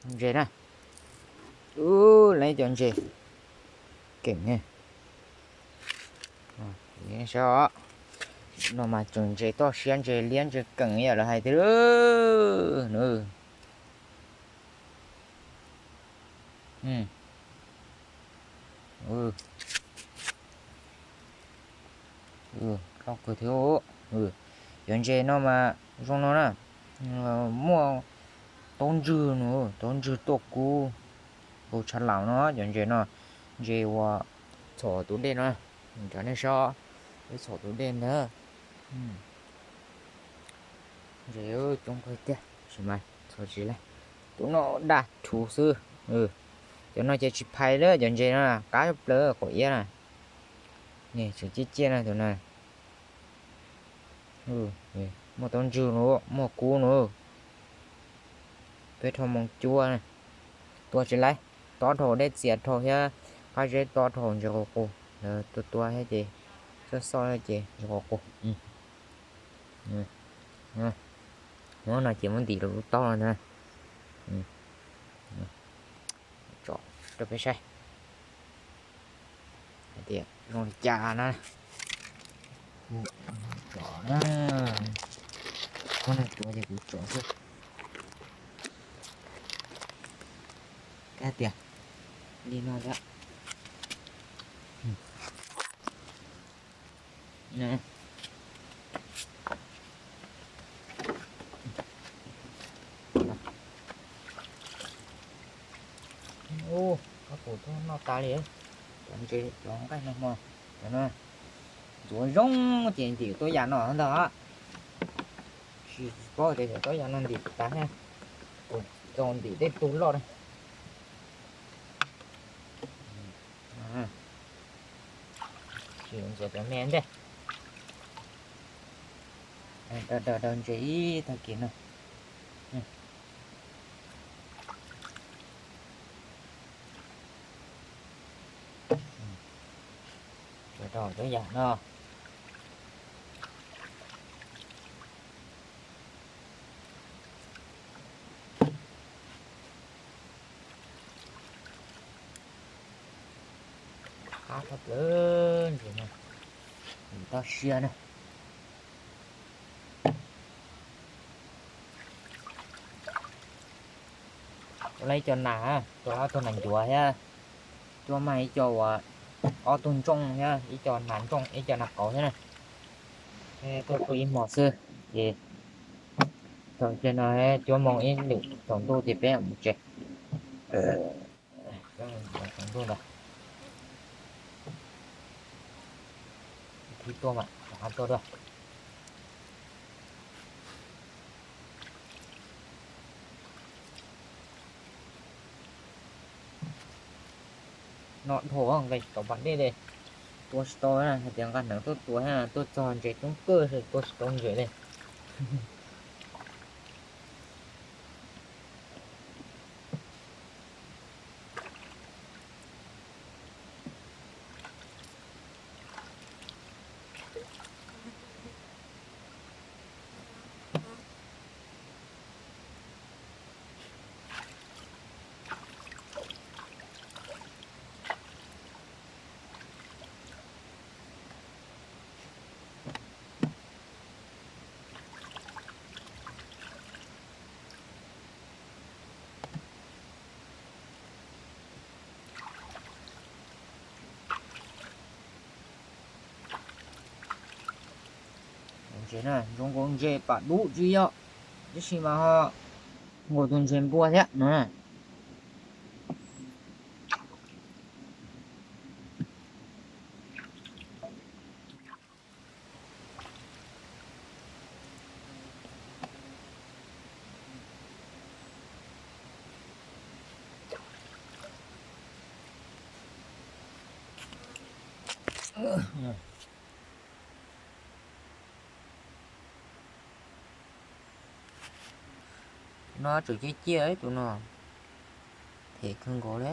Ntses na. Ub, lawv cov ntses keem ne. Saib, no mas tseem ntses toj siab, ntses liab ntses keem ib yam lawv hais tiag. Loj kawg thiab. Cov ntses no mas zoo no na, muaj taub ntswg no, taub ntswg tuaj kub nkaus tshav laus no. Cov ntses no, ntses uas txhom tus dej no, cov nej saib, peb txhom tus dej ntag. Ntses coob kawg tiag, tsis mas txhom tsis laib. Tus no daj rhuv xwb. Cov no ces tsis phais lawm, cov ntses no qab plaws qaum iab na. Tseem ciaj ciaj na tus no. Muaj taub ntswg no, muaj kub no. Peb rho moo cuab, tua tsis laib, tob dhau dej txias dhau thiab qab zeb tob dhau ntses qus qus, lawv tua tua thiab ces xoj xoj ces ntses qus qus. Muab no ces muab ntim rau lub taub no ntag. Tso rau peb saib hais tias zoo li cas na. Tso na, muab no tuav ces kuv tso xwb. Kab tias li no thiab. Ub, koj pum tuaj noj tas li. Cov ntses cov nqaij no hmo, cov no ntxuav zoo ces ntim tuaj yam no ntag. Tsis paub tias cov tuaj yam no ntim tas thiab, txaus ntim tej tug loj na. Sim ntxias cov me ntej. Daws daws ntses ib tag kis no. Daws daws cov yam no. Qab tshaj plaws ntses no, ntses toj siab na. Tua lawm ib co nas, tua ob tug nas ncuav thiab, tua mas ib co uas ob tug ntsooj thiab ib co nas ntsooj ib co nas qauv thiab na. Tuaj pw ib hmos xwb ces thaum ces no cuab moo ib lwm tsaus ntuj ces peb mus tsev. Tsaus ntuj ntawd thiaj tuaj mas rov qab tuaj dua. No dhau nqes tau pas dej li, tua tsis tau, hais tias nqa hneev tuaj tua thiab tuaj txog ntses coob kawg tua tsis tau ntses li. Ntses na, zoo nkaus ntses pam dub tsis yog, tab sis mas ho nkaus tus ntses npua thiab no. Tus no tseem ciaj ciaj, tus no phem kawg nkaus li.